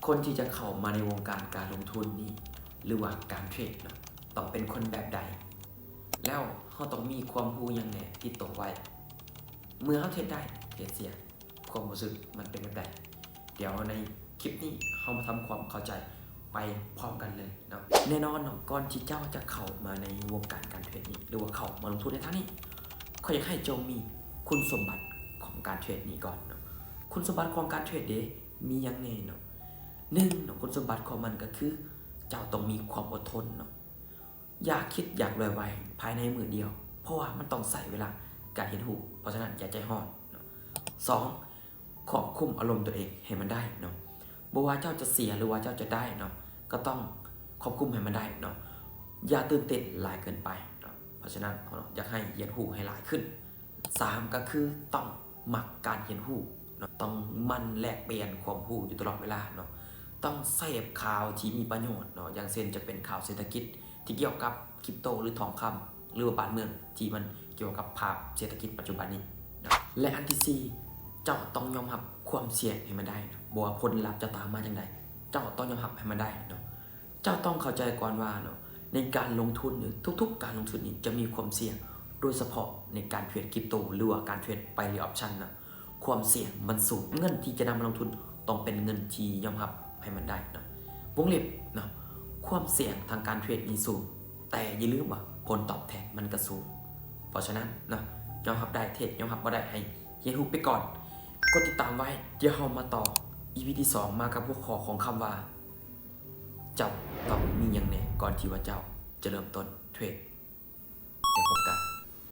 ຄົນທີ່ຈະເຂົ້າມາໃນວົງການການລົງທຶນນີ້ ຫຼືວ່າການເທຣດເນາະ ຕ້ອງເປັນຄົນແບບໃດ? ແລ້ວເຮົາຕ້ອງມີຄວາມຮູ້ຫຍັງແດ່ຕິດໂຕໄວ້? ເມື່ອເຮົາເທຣດໄດ້ ເທຣດເສຍ ຄວາມຮູ້ສຶກມັນເປັນແບບໃດ? ດຽວໃນຄລິບນີ້ເຮົາມາທຳຄວາມເຂົ້າໃຈໄປພ້ອມກັນເລີຍເນາະ. ແນ່ນອນເນາະ ກ່ອນທີ່ເຈົ້າຈະເຂົ້າມາໃນວົງການການເທຣດນີ້ ຫຼືວ່າເຂົ້າມາລົງທຶນໃນທາງນີ້ ຂ້ອຍຢາກໃຫ້ເຈົ້າມີຄຸນສົມບັດຂອງການເທຣດນີ້ກ່ອນເນາະ. ຄຸນສົມບັດຂອງການເທຣດເດ ມີຫຍັງແດ່ເນາະ? ໜຶ່ງເນາະ ຄຸນສົມບັດຂອງມັນກໍຄື ເຈົ້າຕ້ອງມີຄວາມອົດທົນເນາະ. ຢ່າຄິດຢາກລວຍໄວພາຍໃນມື້ດຽວ ເພາະວ່າມັນຕ້ອງໃຊ້ເວລາການຮຽນຮູ້, ເພາະສະນັ້ນຢ່າໃຈຮ້ອນເນາະ. ສອງ ຄວບຄຸມອາລົມຕົວເອງໃຫ້ມັນໄດ້ເນາະ. ບໍ່ວ່າເຈົ້າຈະເສຍ ຫຼືວ່າເຈົ້າຈະໄດ້ເນາະ ກໍຕ້ອງຄວບຄຸມໃຫ້ມັນໄດ້ເນາະ. ຢ່າຕື່ນເຕັ້ນຫຼາຍເກີນໄປເນາະ. ເພາະສະນັ້ນ ເຮົາຢາກໃຫ້ຮຽນຮູ້ໃຫ້ຫຼາຍຂຶ້ນ. ສາມ ກໍຄືຕ້ອງມັກການຮຽນຮູ້ເນາະ, ຕ້ອງໝັ່ນແລກປ່ຽນຄວາມຮູ້ຢູ່ຕະຫຼອດເວລາເນາະ, ຕ້ອງເສບຂ່າວທີ່ມີປະໂຫຍດເນາະ, ຢ່າງເຊັ່ນຈະເປັນຂ່າວເສດຖະກິດທີ່ກ່ຽວກັບຄຣິບໂຕ ຫຼື ທອງຄຳ ຫຼືວ່າບ້ານເມືອງທີ່ມັນກ່ຽວກັບພາບເສດຖະກິດປັດຈຸບັນນີ້ເນາະ. ແລະ ອັນທີສີ່ ເຈົ້າຕ້ອງຍອມຮັບຄວາມສ່ຽງໃຫ້ມັນໄດ້ເນາະ, ບໍ່ວ່າຜົນລັບຈະຕາມມາຈັ່ງໃດ ເຈົ້າຕ້ອງຍອມຮັບໃຫ້ມັນໄດ້ເນາະ. ເຈົ້າຕ້ອງເຂົ້າໃຈກ່ອນວ່າເນາະ ໃນການລົງທຶນນີ້ ທຸກໆການລົງທຶນນີ້ຈະມີຄວາມສ່ຽງ, ໂດຍສະເພາະໃນການເທຣດຄຣິບໂຕ ຫຼືວ່າການເທຣດໄບນານອອບຊັນນະ ຄວາມສ່ຽງມັນສູງ. ເງິນທີ່ຈະນຳມາລົງທຶນຕ້ອງເປັນເງິນທີ່ຍອມຮັບໃຫ້ມັນໄດ້ເນາະ. ວົງເລັບເນາະ ຄວາມສ່ຽງທາງການເທຣດນີ້ສູງ, ແຕ່ຢ່າລືມວ່າຜົນຕອບແທນມັນກໍສູງ. ເພາະສະນັ້ນເນາະ ຍອມຮັບໄດ້ເທຣດ, ຍອມຮັບບໍ່ໄດ້ໃຫ້ຮຽນຮູ້ໄປກ່ອນ. ກົດຕິດຕາມໄວ້, ດຽວເຮົາມາຕໍ່ ອີພີ ທີສອງ ມາກັບຫົວຂໍ້ຂອງຄຳວ່າ ເຈົ້າຕ້ອງມີຫຍັງແດ່ກ່ອນທີ່ວ່າເຈົ້າຈະເລີ່ມຕົ້ນເທຣດ? ແລ້ວພົບກັນ.